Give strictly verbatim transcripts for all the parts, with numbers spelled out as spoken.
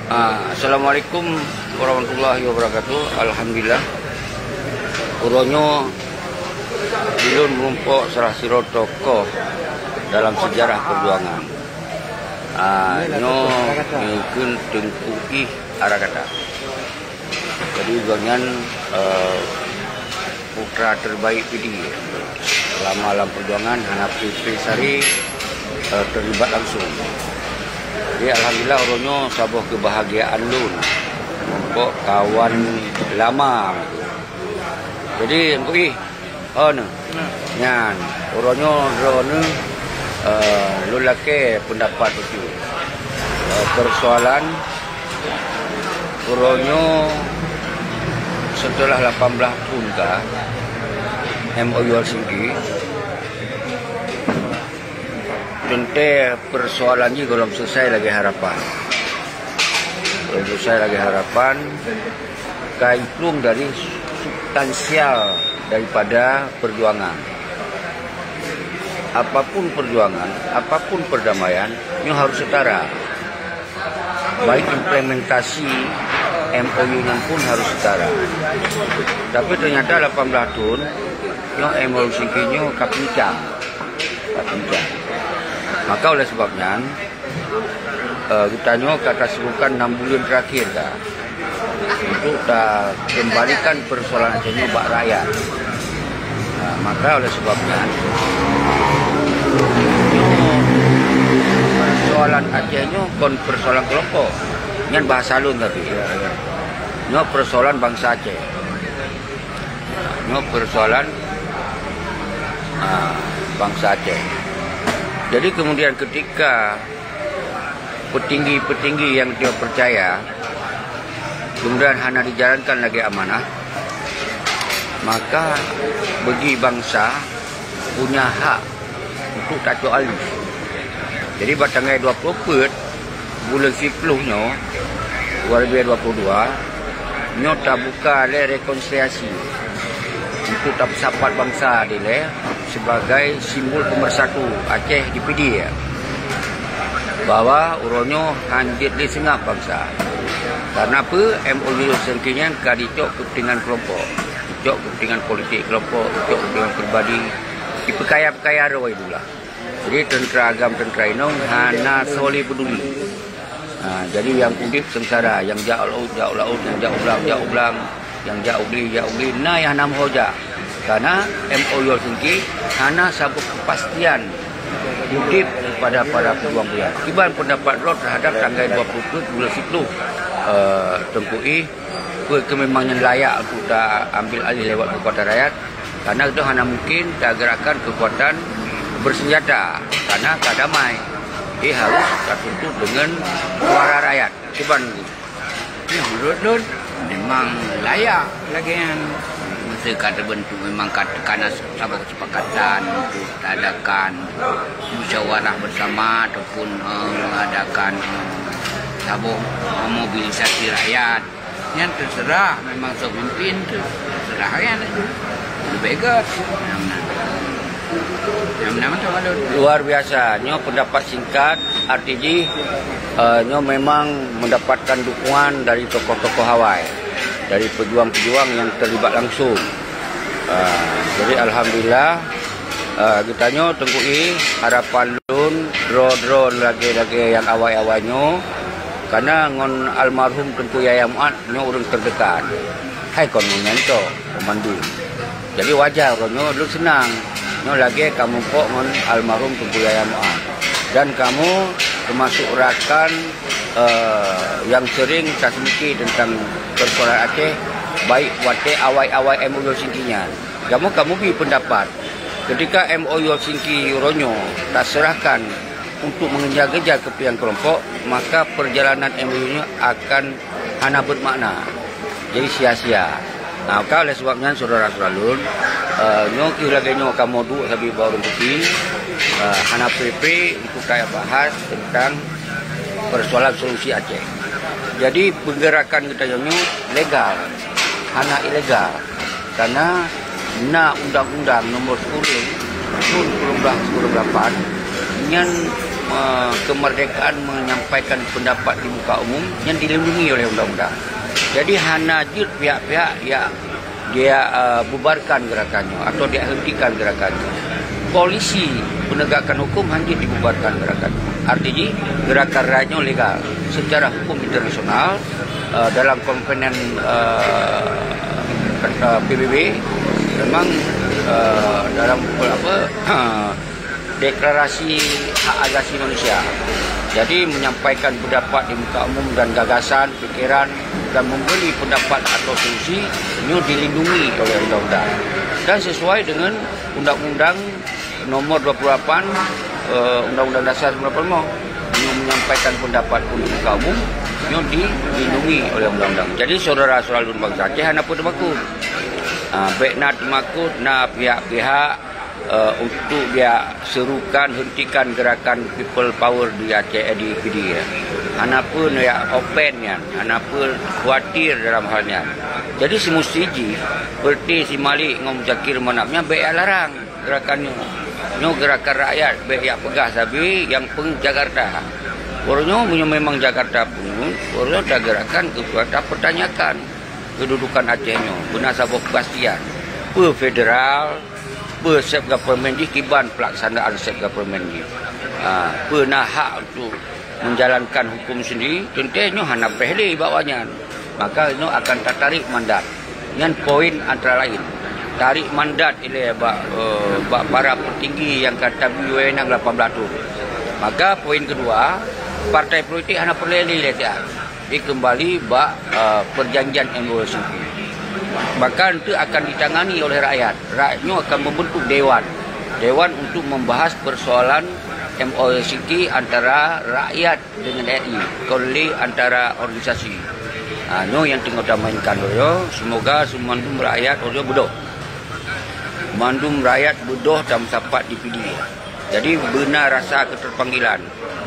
Ah, Assalamualaikum warahmatullahi wabarakatuh. Alhamdulillah. Uroe nyoe ulôn meurumpok salah sidroe tokoh dalam sejarah perjuangan. Ah, nyoe ngeukheun Teungku Ih Arakata. Jadi gobnyan, eh, putra terbaik Pidie. Selama lam perjuangan hana pih-pih sari, eh, terlibat langsung. Jadi alhamdulillah uroe nyoe saboh kebahagiaan lôn. Meurumpok kawan lama. Jadi Teungku Ih, oh, nyoe. Nyan, uroe nyoe droeneuh, eh, lôn lakée peundapat bacut. Eh, persoalan uroe nyoe seuteulah lapan blaih thon ka M O U Helsinki, teuntée persoalan jih gohlom selesai lagée harapan. Gohlom selesai lagée harapan, ka plueng dari substansial daripada perjuangan. Apapun perjuangan, apapun perdamaian, nyoe harus setara. Baik implementasi M O U nyan pun harus setara. Tapi ternyata lapan blaih thon, nyoe M O U Helsinki nyoe ka pincang. Ka pincang. Maka oleh sebab nyan, eh, geutanyoe ka tasibukkan enam buleuen terakhir ka untuk takeumbalikan persoalan Aceh nyoe bak rakyat. Nah, maka oleh sebab nyan, nyoe persoalan Aceh nyoe kon persoalan kelompok. Nyan bahasa lôn tapi. Nyoe persoalan bangsa Aceh. Nyoe persoalan, ah, bangsa Aceh. Jadi kemudian ketika petinggi-petinggi yang dia percaya kemudian hana dijalankan lagée amanah, maka bagi bangsa punya hak untuk tacok alih. Jadi bak tanggai dua ploh peuet buleuen siplôh nyoe, dua ribu dua puluh dua, nyoe tabuka lé rekonsiliasi untuk tapeusapat bangsa dilée sebagai simbol pemersatu Aceh di Pidie, bahwa uroe nyoe hanjeuet lé seungab bangsa. Karena peue? M O U Helsinki nyan ka dicok keupeuntengan kelompok, dicok keupeuntengan politik kelompok, dicok keupeuntengan pribadi, dipeukaya-peukaya roh dulu lah. Jadi teuntera agam, teuntera inong hana soe lé peuduli. Ha, jadi nyang udeb seungsara, nyang jak u laôt, jak u laôt, nyang jak u blang, jak u blang, nyang jak u gli, jak u gli, na nyang hana meuho jak. Karena M O U Helsinki hana saboh kepastian udeb kepada para pejuang-pejuang. Kiban pendapat droe terhadap tanggai dua ploh peuet buleuen siplôh, eh, Teungku Ih, peue keuh memang nyan layak untuk ta ambil alih lewat kekuatan rakyat, karena itu hana mungkin ta gerakkan kekuatan bersenjata, karena ka damai. Jadi harus tatuntut dengan suara rakyat. Kiban Teungku? Ya, menurut lôn, memang layak lagée nyan. Mesti ka teubentuk memang ka, ka na saboh kesepakatan untuk taadakan musyawarah bersama ataupun, eh, mengadakan, eh, saboh, eh, mobilisasi rakyat. Nyan terserah, memang soe pimpin tu terserah nyan itu. Lebih bagus. Nyang meunan. Nyang meunan mantong alun. Luar biasa. Nyoe pendapat singkat, arti jih, eh, nyoe memang mendapatkan dukungan dari tokoh-tokoh awai, dari pejuang-pejuang yang terlibat langsung. Ah, jadi alhamdulillah, ah, geutanyoe Teungku Ih, harapan lôn droe-droe lagée-lagée nyang awai-awai nyoe, karena ngon almarhum Teungku Yahya Mu'ad nyoe ureuëng terdekat. Hai kon ngon nyan cok, pemandu. Jadi wajar uroe nyoe lôn seunang. Nyoe lagée ka meurumpok ngon almarhum Teungku Yahya Mu'ad. Dan kamoe termasuk rakan, eh, yang sering taseumiké tentang persoalan Aceh, baik watée awai-awai M O U Helsinki nyan. Kamoe, kamoe bi pendapat, ketika M O U Helsinki uroe nyoe taserahkan untuk mengejar-ngejar kepentingan kelompok, maka perjalanan M O U nyoe akan hana bermakna. Jadi sia-sia. Nah, maka oleh sebab nyan, syedara-syedara lôn, eh, nyoe keuh lagée nyoe kamoe duek sabe bak ureuëng putih, eh, hana pih-pih untuk tabahas tentang persoalan solusi Aceh. Jadi, pergerakan geutanyoe nyoe legal, hana ilegal. Karena na Undang-Undang Nomor sepuluh Tahun seribu sembilan ratus sembilan puluh lapan nyan eh, kemerdekaan menyampaikan pendapat di muka umum yang dilindungi oleh undang-undang. Jadi hana jeuet pihak-pihak yang dia, eh, bubarkan gerakan nyoe atau dia hentikan gerakan nyoe. Polisi penegakan hukum hana jeuet dibubarkan gerakan nyoe. Arti jih gerakan rakyat nyoe legal secara hukum internasional, eh, dalam konvenen, eh, eh, P B B memang, eh, dalam apa, deklarasi hak asasi manusia. Jadi menyampaikan pendapat di muka umum dan gagasan, pikiran dan memberi pendapat atau solusi nyoe dilindungi oleh undang-undang dan sesuai dengan Undang-Undang Nomor dua puluh lapan, eh, Undang-Undang Dasar sembilan puluh lima. Nyoe menyampaikan pendapat di muka umum nyoe dilindungi oleh undang-undang. Jadi saudara-saudara lôn bansa Aceh hana peue teumakot. Ah, bèk na teumakot na pihak-pihak, eh, untuk dia serukan hentikan gerakan People Power di Aceh, eh, di P D I. Hana peue ya open nyan, hana peue khawatir dalam hal nyan. Jadi semusti jih seperti si Malik ngon Muzakir Manaf nyan bèk ya larang gerakan nyoe. Nyoe gerakan rakyat, bèk ya peugah sabe nyang peuet Jakarta. Uroe nyoe meunyoe memang Jakarta peuet, uroe nyoe ta gerakan keu ta pertanyakan kedudukan Aceh nyoe beuna saboh kepastian. Peue federal, peue self government jih, kiban pelaksanaan self government jih. Ha, peue na hak untuk menjalankan hukum sendiri, teuntèe nyoe hana preh lé bak awaknyan. Maka nyoe akan tatarik mandat. Nyan poin antara lain. Tarik mandat ilèe bak, eh, bak para petinggi nyang ka tabri wewenang lapan belas thon. Maka poin kedua, partai politik hana peureulèe lé lé siat. Jadi kembali bak, eh, perjanjian M O L C P. Maka itu akan ditangani oleh rakyat. Rakyat nyoe akan membentuk dewan. Dewan untuk membahas persoalan M O L C P antara rakyat dengan R I, kon lé antara organisasi. Ha, nyoe nyang teungoh tamainkan uroe nyoe. Semoga semua mandum rakyat uroe nyoe beudôh. Mandum rakyat beudôh dan meusapat di P D I. Jadi beuna rasa keterpanggilan,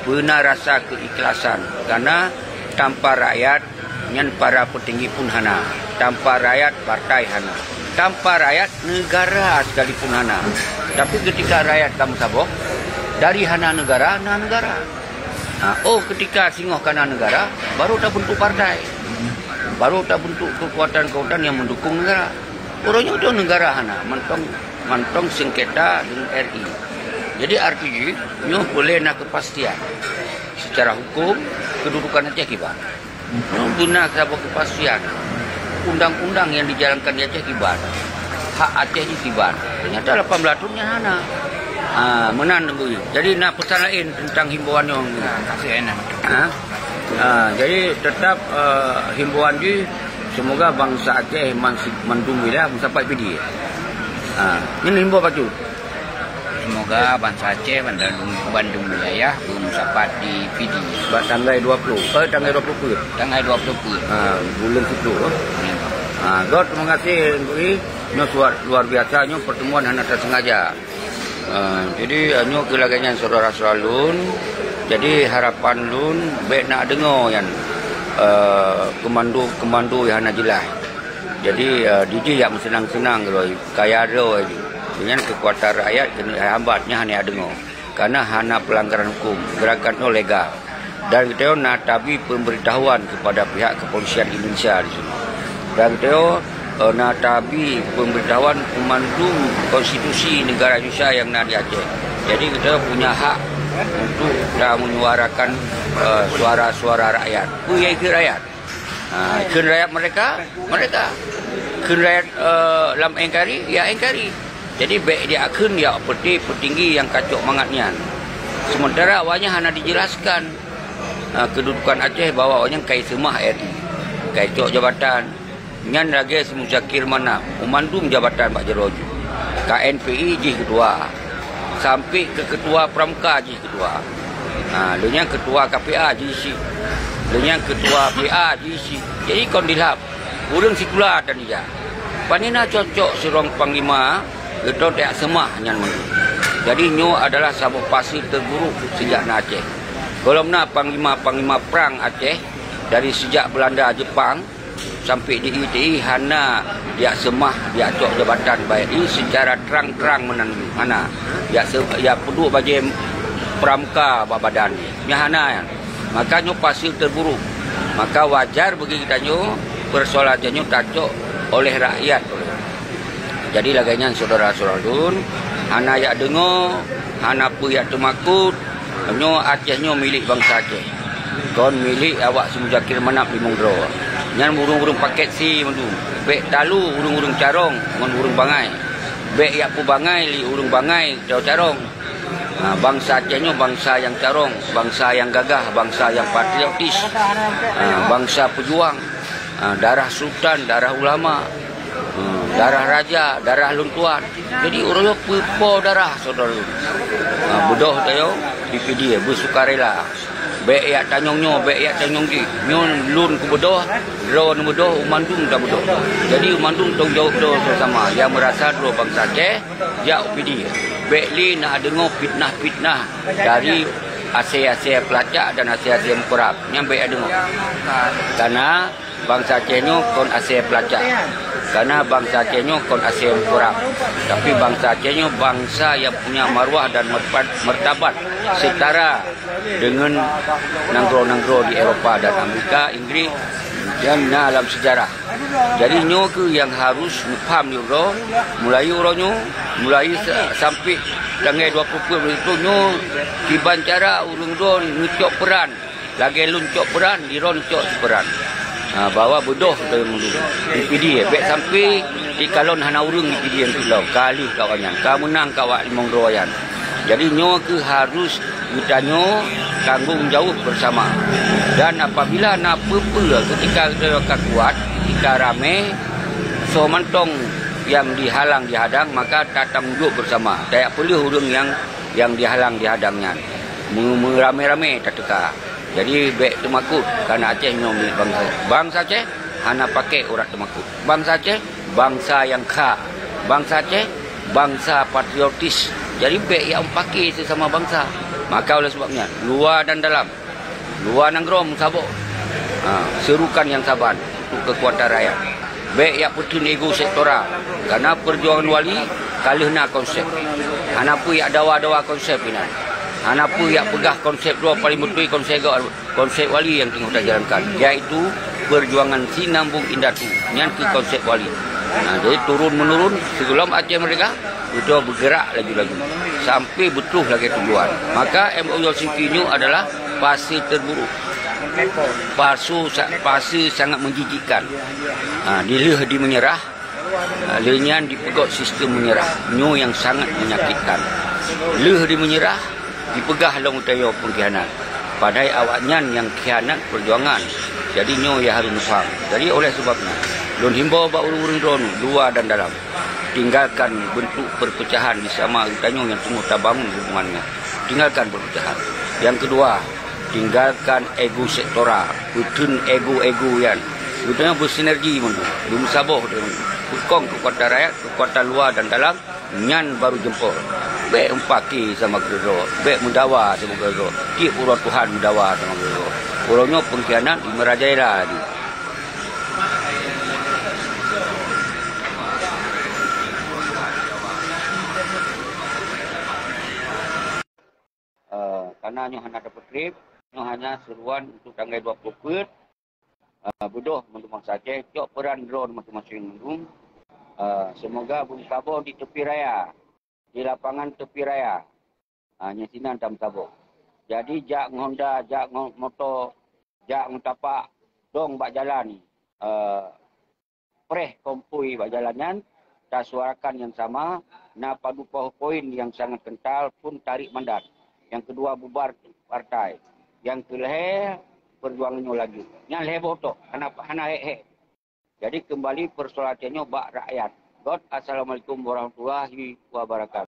beuna rasa keikhlasan. Karena tanpa rakyat, nyan para petinggi pun hana. Tanpa rakyat, partai hana. Tanpa rakyat, negara sekalipun hana. Tapi ketika rakyat ka meusaboh, dari hana negara, na negara. Ha, oh, ketika singoh ka na negara, baru tabentuk partai. Baru tabentuk kekuatan-kekuatan yang mendukung negara. Uroe nyoe negara hana, mantong, mantong sengketa dengan R I. Jadi arti jih, nyoe peureulèe na kepastian secara hukum, kedudukan Aceh kiban. Nyoe beuna saboh kepastian. Undang-undang yang dijalankan di Aceh kiban. Hak Aceh jih kiban. Ternyata lapan belas thon nyan hana. Ha, meunan Teungku. Jadi na pesan laén tentang himbauan nyoe. Ha, kasih enak. Ha? Ha, jadi tetap, eh, himbauan jih, semoga bansa Aceh man-, mandum wilayah meusapat P D I. Ha, nyan himbau bacut. Semoga bansa Aceh bandum, bandum wilayah beumeusapat di P D I. Bak tanggai dua ploh, eh, tanggai dua ploh peuet. Tanggai dua ploh peuet. Ha, buleuen siplôh, eh. Ya. Ha, göt, terima kasih, Teungku. Nyoe suat luar biasa, nyoe pertemuan hana tersengaja. Ha, jadi, eh, nyoe keu lagèe nyan saudara-saudara lôn. Jadi harapan lôn bèk na deungö nyan, eh, keumando-keumando nyang hana jeulaih. Jadi, eh, dijih jak meuseunang-seunang keudroe, kaya droe jih. Nyan keukuatan rakyat keuneuk hambat, nyan hana deungö. Karena hana pelanggaran hukum, gerakan nyoe legal. Dan geutanyoe na tabri pemberitahuan kepada pihak kepolisian Indonesia di sini. Dan geutanyoe, eh, na tabri pemberitahuan keu mandum konstitusi negara Indonesia nyang na di Aceh. Jadi geutanyoe punya hak untuk ta menyuarakan, eh, suara-suara rakyat. Peue nyang ikheun rakyat? Ha, kheun rakyat merdeka, merdeka. Kheun rakyat, eh, lam engkari, ya engkari. Jadi bèk dia kheun ya peuti-, peutinggi nyang kacok mangat nyan. Sementara awaknyan hana dijelaskan, ha, kedudukan Aceh bahwa awaknyan kai seumah R I, kai cok jabatan. Nyan lagèe si Muzakir Manaf, meumandum jabatan bak jaroe jih. K N P I jih ketua. Sampai ke ketua Pramuka jih ketua. Ha, lheueh nyan ketua K P A jih cit. Lheueh nyan ketua P A jih cit. Jadi kon dilhab, ureueng sikula tan ija. Pane na cocok sidroe panglima, geutanyoe tajak seumah nyan mandum. Jadi nyoe adalah saboh fase terburuk sejak na Aceh. Gohlom na panglima-panglima prang Aceh dari sejak Belanda, Jepang, sampai di I T I hana jak seumah, jak cok jabatan bak I T I secara trang-trang meunan hana. Jak se-, jak peuduek bajèe pramuka bak badan jih. Nyan hana nyan. Maka nyoe fase terburuk. Maka wajar bagi geutanyoe persoalan nyoe tacok oleh rakyat. Jadi lagèe nyan syedara-syedara lôn, hana jak deungoe, hana peue jak teumakot, nyoe Aceh nyoe milék bansa Aceh. Kon milék awak si Muzakir Manaf limong droe. Nyan ureueng-ureueng pakèt C mandum. Bèk talo ureueng-ureueng carông ngon ureueng bangai. Bèk jak peubangai lé ureueng bangai droe carông. Ha, bansa Aceh nyoe bansa nyang carông, bansa nyang gagah, bansa nyang patriotis, ha, bansa peujuang, ha, darah sultan, darah ulama, ha, darah raja, darah lôn tuan. Jadi ureueng nyoe peupo darah syedara lôn. Ha, beudôh tanyoe di Pidie beusukarela. Bèk jak tanyong nyoe, bèk jak tanyong jih. Nyoe lôn kubeudôh, droeneuh beudôh, mandum tabeudôh. Jadi mandum tanggung jaweueb droe sama-sama nyang meurasa droe bansa Aceh jak u Pidie. Bèk lé na deungoe fitnah-fitnah dari asèe-asèe peulacak dan asèe-asèe mukeurab. Nyan bèk deungoe. Karena bansa Aceh nyoe kon asèe peulacak. Karena bansa Aceh nyoe kon asèe mukeurab. Tapi bansa Aceh nyoe bansa nyang punya marwah dan merpa-, martabat setara deungon nanggroe-nanggroe di Eropa dan Amerika, Inggris, dan na lam sejarah. Jadi nyoe keuh nyang harus neupaham di uroe, mulai uroe nyoe, mulai sa-, sampai tanggai dua puluh peuet nyoe, kiban cara ureueng droe neucok peuran. Lagèe lôn cok peuran, di droe neucok peuran. Ha, bahwa beudôh di Pidie. Bèk sampai di kalon hana ureueng di Pidie nyan lom. Ka lheueh ka awaknyan, ka meunang ka awak limong droe nyan. Jadi nyoe keuh harus geutanyoe tanggong jaweueb bersama. Dan apabila na peue-peue ketika geutanyoe ka kuat, ketika ramè, soe mantong nyang dihalang dihadang, maka tatanggong jaweueb bersama. Tajak peulheueh ureueng nyang, nyang dihalang dihadang nyan. Me-, meuramè-ramè tateuka. Jadi bèk teumakot, karena Aceh nyoe milék bansa. Bansa Aceh hana pakè urat teumakot. Bansa Aceh bansa nyang kha, bansa Aceh bansa patriotis. Jadi bèk jak meupaké sesama bansa. Maka oleh sebab nyan, luwa dan dalam, luwa nanggroe meusaboh, ha, serukan nyang saban untuk kekuatan rakyat. Bèk jak peutheun ego sektoral. Karena perjuangan Wali ka lheueh na konsep. Hana peue jak dawa-dawa konsep inan. Hana peue jak peugah konsep droe paléng beutôi konsep gob. Konsep Wali nyang teungoh tajalankan, yaitu perjuangan sinambong indatu. Nyan keuh konsep Wali. Nah, jadi turun menurun, sigohlom Aceh Merdeka, beudôh bergerak laju-laju sampai beutôh lagèe tujuan. Maka M O U Helsinki nyoe adalah fase terburuk. Fase sa-, fase sangat menjijikkan. Ha, dilheueh di meunyeurah, lheueh nyan dipeugöt sistem meunyeurah. Nyoe nyang sangat menyakitkan. Lheueh di meunyeurah, dipeugah lom geutanyoe peungkhianat. Padahai awaknyan nyang khianat perjuangan. Jadi nyoe nyang harôh neupaham. Jadi oleh sebab nyan, lôn himbau bak ureueng-ureueng droeneuh, luwa dan dalam, tinggalkan bentuk perpecahan di sama geutanyoe nyang teungoh tabangun hubungan nyan. Tinggalkan perpecahan. Nyang keudua, tinggalkan ego sektoral, peutheun ego-ego nyan. Geutanyoe bersinergi mandum, beumeusaboh mandum. Peukong keukuatan rakyat, keukuatan luwa dan dalam, nyan baru jeumpol. Bèk meupaké sama keudroe, bèk meudawa sama keudroe. Tiep uroe Tuhan meudawa sama keudroe. Uroe nyoe peungkhianat di merajalela laju. Eh, karena nyoe hana tapeutrép, nyoe hanya seruan untuk tanggai dua puluh peuet. Eh, beudôh mandum bansa Aceh, cok peuran droe masing-masing mandum. Eh, semoga beumeusaboh di tepi raya, di lapangan tepi raya. Ah, nyan sinan tameusaboh. Jadi jak ngon Honda, jak ngon moto, jak ngon tapak, dong bak jalan. Eh, preh konvoi bak jalan nyan, tasuarakan nyang sama, na padub poh poin nyang sangat kental phon tarék mandat. Nyang keudua bubar partai. Nyang keulhèe perjuangan nyoe lanjut. Nyan lhèe boh tok, hana, hana hék-hék. Jadi keumbali persoalan nyoe bak rakyat. Göt, assalamualaikum warahmatullahi wabarakatuh.